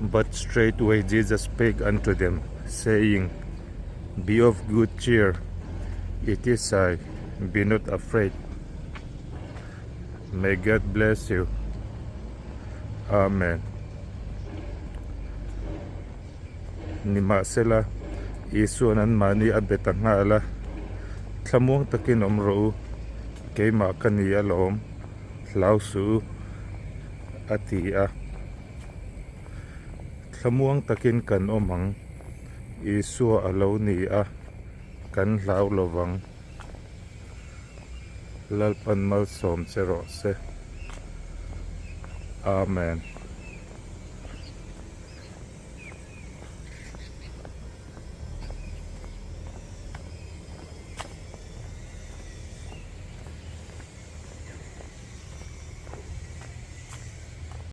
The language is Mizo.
But straightway Jesus spake unto them, saying, Be of good cheer, it is I, be not afraid. May God bless you. Amen. Nimahsela, Isua'n anmahni a be ta nghal a, Thlamuang takin awm rawh u, keimah ka ni alawm, hlau suh u, a ti a. Thlamuang takin kan awm ang, Isua a lo ni a, kan hlau lo vang. Lalpan malsawm che rawh se. Amen.